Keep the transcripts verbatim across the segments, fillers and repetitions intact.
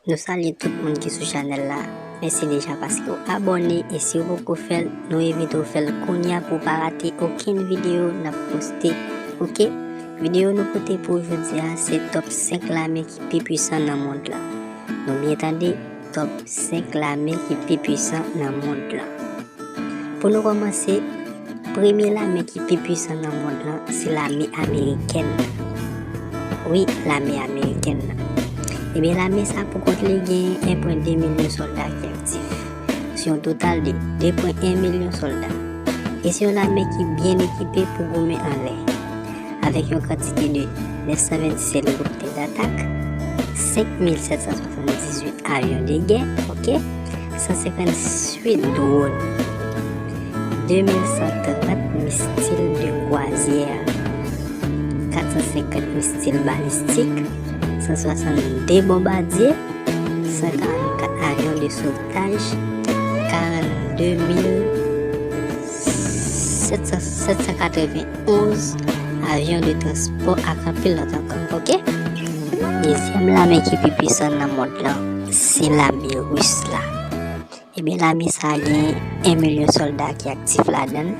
Nou salye tout moun ki sou chanèl la. Mèsi deja paske w abòne, e si w poko fè l, nou envite w fè l kounye a pou w pa rate okenn videyo n ap poste. Oke? Videyo nou pote pou w jodi a se top senk lame ki pi pwisan nan mond lan. Nou byen tande, top senk lame ki pi pwisan nan mond lan. Pou nou kòmanse, premye lame ki pi pwisan nan mond lan se lame amerikèn nan. Wi, lame amerikèn nan. Ebyen, lame sa pou kont li gen en pwen de milyon sòlda ki aktif, sou yon total de de pwen en milyon sòlda. E se yon lame ki byen ekipe pou goumen anlè, avèk yon kantite de nèf san vennsis elikoptè datak, senk mil sèt san swasanndizuit avyon de gè, oke, san senkantuit dwòn, de mil san trant mistil de kwazyè, kat san senkant mistil balistik, san swasannde bonbadye, san karannkat avyon de sotaj, karannde mil sèt san, sèt san katreven onz avyon de transpò ak anpil lòt ankò, oke? Dezyèm lame ki pi pwisan nan mond lan, se lame ris la. Ebyen, lame sa a gen en milyon sòlda ki aktif ladan l,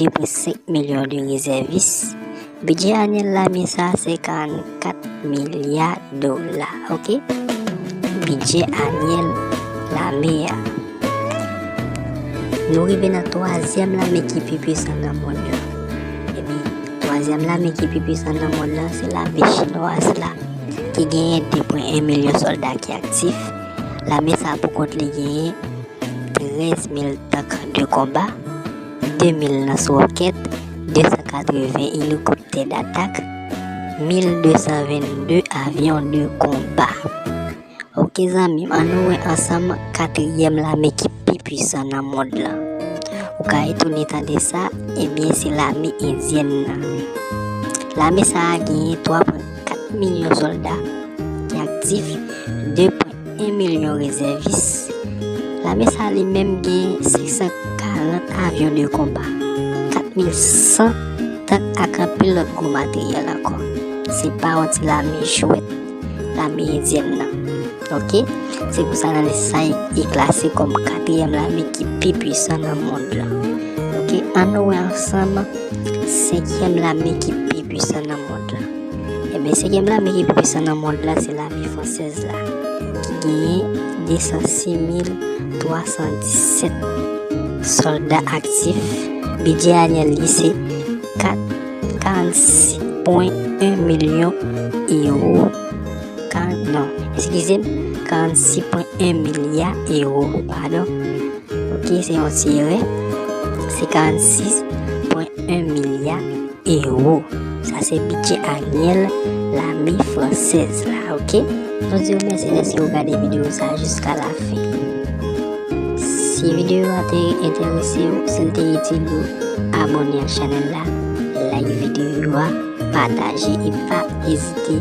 de pwen senk milyon de rezèvis. Bidjè anyèl lame sa a se karannkat milya dola, oke? Bidjè anyèl lame a. Nou rive nan twazyèm lame ki pi pwisan nan mond lan. Ebyen, twazyèm lame ki pi pwisan nan mond lan, se lame chinwaz la, ki genyen de pwen en milyon sòlda ki aktif. Lame sa a pou kont li genyen trèz mil tank de konba, de mil lans wòkèt, de san katreven elikoptè datak, mil de san vennde avyon de konba. Oke zanmi m, ann nou wè ansanm katriyèm lame ki pi pwisan nan mond lan. Ou ka etone tande sa, ebyen se lame endyèn nan. Lame sa a genyen twa pwen kat milyon sòlda ki aktif, de pwen en milyon rezèvis. Lame sa a li menm gen senk san karant avyon de konba, kat mil san tank ak anpil lòt gwo materyèl ankò. Se pa yon ti lame jwèt, lame endyèn nan. Oke? Se pou sa nan lis sa, e klase kòm katriyèm lame ki pi pwisan nan mond lan. Oke? Ann nou wè ansanm senkyèm lame ki pi pwisan nan mond lan. Ebyen, senkyèm lame ki pi pwisan nan mond lan, se lame fransèz la, ki genyen de san sis mil twa san disèt sòlda aktif. Bidjè anyèl li se kat, karannsis pwen en milyon ewo. Karant, non, eskize m, karannsis pwen en milya ewo, padon. Oke, se yon ti erè. Se karannsis pwen en milya ewo. Sa se bidjè anyèl lame fransèz la, oke? Nou di w mèsi dèske w gade videyo sa jiska lafen. Si videyo a te enterese w, si l te itil ou, abòne ak chanèl la, like videyo a, pataje e pa ezite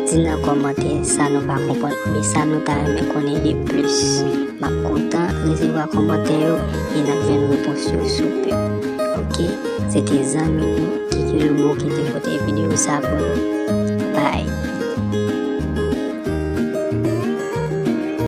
di nan kòmantè sa nou pa konprann oubyen sa nou ta renmen konnen de plis. M ap kontan resevwa kòmantè yo e n ap jwenn repons yo sou pe. Oke, se te zanmi nou, Kiki Lobo, ki te pote videyo sa pou nou. Bye.